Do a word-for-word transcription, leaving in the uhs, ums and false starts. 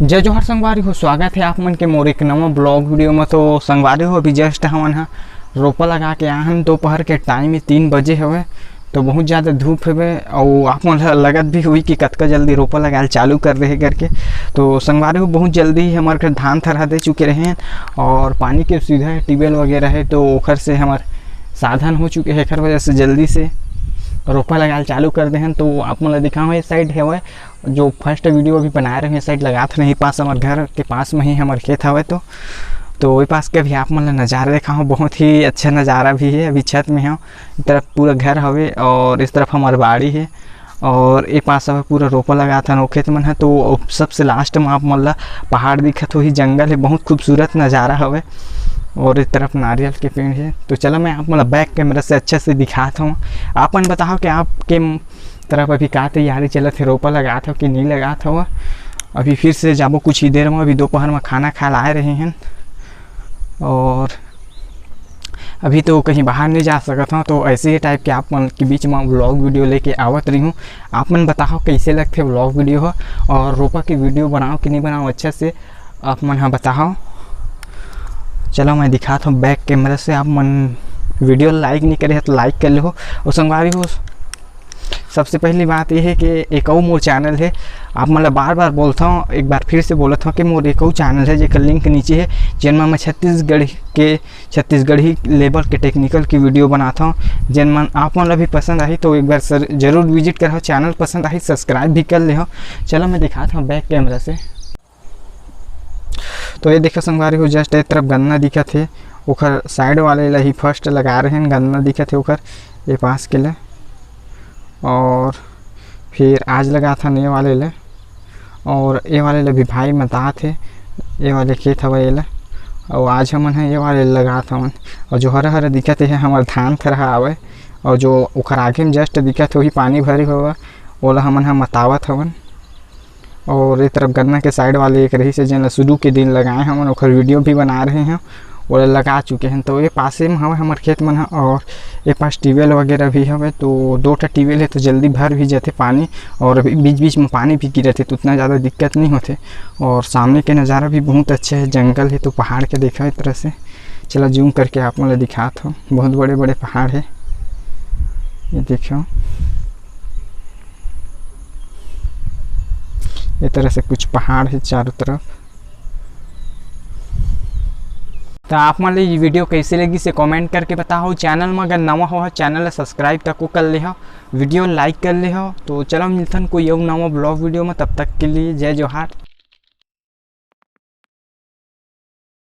जय जोहार संगवारी हो, स्वागत हे आप मन के मोर एक नवा vlog video म। तो संगवारी हो, अभी just हमन ह रोपा लगा के आए हन, दोपहर के time हे, तीन बजे हवय, तो बहुत ज़्यादा धूप हवय, अउ आप मन ल लगत भी होही कि कतका जल्दी रोपा लगाए ल चालू कर दे हे करके। तो संगवारी हो, बहुत जल्दी ही हमर घर धान थरहा दे चुके रहे हैं, और पानी के सुविधा हे, ट्यूबवेल वगैरह हे, तो ओखर से हमर साधन हो चुके हे, एखर वजह से जल्दी से रोपा लगाए ल चालू कर दे हन। तो आप मन ल दिखाओ, ये side हवय, जो first video अभी बनाए रहे, ये side लगात रहे, पास हमर घर के पास में ही हमर खेत हवय। तो, तो वही पास के अभी आप मन ल नज़ारा दिखाओ, बहुत ही अच्छा नज़ारा भी है। अभी छत में हव, इस तरफ पूरा घर हवे और इस तरफ हमर बाड़ी है, और ये पास हवे पूरा रोपा लगात हन ओ खेत मन ह। तो सबसे last में आप मन ल पहाड़ दिखत होही, जंगल है, बहुत खूबसूरत नज़ारा हवे, और इस तरफ नारियल के पेड़ है। तो चलो, मैं आप मन ल back camera से अच्छा से दिखात हूँ। आप मन बताओ कि आपके तरफ अभी का तैयारी चलत हे, रोपा लगात हव कि नहीं लगात हव? अभी फिर से जाबो कुछ ही देर में, अभी दोपहर में खाना खाए ल आए रहे हैं, और अभी तो कहीं बाहर नहीं जा सकत हव, तो ऐसे ही type के आप मन के बीच में vlog video लेके आवत रही हूँ। आप मन बताओ, कैसे लगथे vlog video हो, और रोपा के video बनाओ कि नहीं बनाओ, अच्छा से आप मन ह बताओ। चलो, मैं दिखात हूँ back camera से। आप मन video like नहीं करे हो तो like कर लेहो। और संगवारी हो, सबसे पहली बात ये है कि एक अउ मोर channel है, आप मन ल बार बार बोलता हूँ, एक बार फिर से बोलत हूँ कि मोर एक अउ channel है, जेकर link नीचे है, जेन म मैं छत्तीसगढ़ के, छत्तीसगढ़ी level के technical की video बनाता हूँ। जेन मन आप मन ल भी पसंद आही तो एक बार सर जरूर visit करहो, channel पसंद आही subscribe भी कर लेहो। चलो, मैं दिखात हूँ back camera से। तो ये देखो संगवारी हो, just ए तरफ गन्ना दिखत हे, ओखर side वाले ला ही first लगा रहे हैं, गन्ना दिखत हे ओखर, ये पास के ले, और फिर आज लगात हन ये वाले ले, और ये वाले ले भी भाई मतात हे, ये वाले खेत हवय ये ले, और आज हमन ह ये वाले लगात हवन। और जो हरा हरा दिखत हे, हमर धान थरहा आवय, और जो ओखर आगे में just दिखत हे, वही पानी भरे हवय, ओला हमन ह मतावत हवन। और ये तरफ गन्ना के side वाले एक रही से, जेन ला शुरू के दिन लगाए हमन, ओखर video भी बना रहे हैं, ओला लगा चुके हैं। तो ये पासे में हवे हमर खेत मन ह, और ये पास ट्यूबवेल वगैरह भी हवे, तो दो ठा ट्यूबवेल है, तो जल्दी भर भी जाथे पानी, और अभी बीच बीच में पानी भी गिरत हे, तो उतना ज़्यादा दिक्कत नहीं होथे। और सामने के नज़ारा भी बहुत अच्छा है, जंगल है, तो पहाड़ के देखा एक तरह से। चला zoom करके आप मन ला दिखात हूँ, बहुत बड़े बड़े पहाड़ है, ये देखो। ये तरह से कुछ पहाड़ है चारों तरफ। तो आप मन ले ये video कैसे लगी से comment करके बताओ। Channel में अगर नवा हो, channel ला subscribe तको कर ले हो, video like कर ले हो। तो चलो मिलथन कोई अउ नवा vlog video में, तब तक के लिए जय जोहार।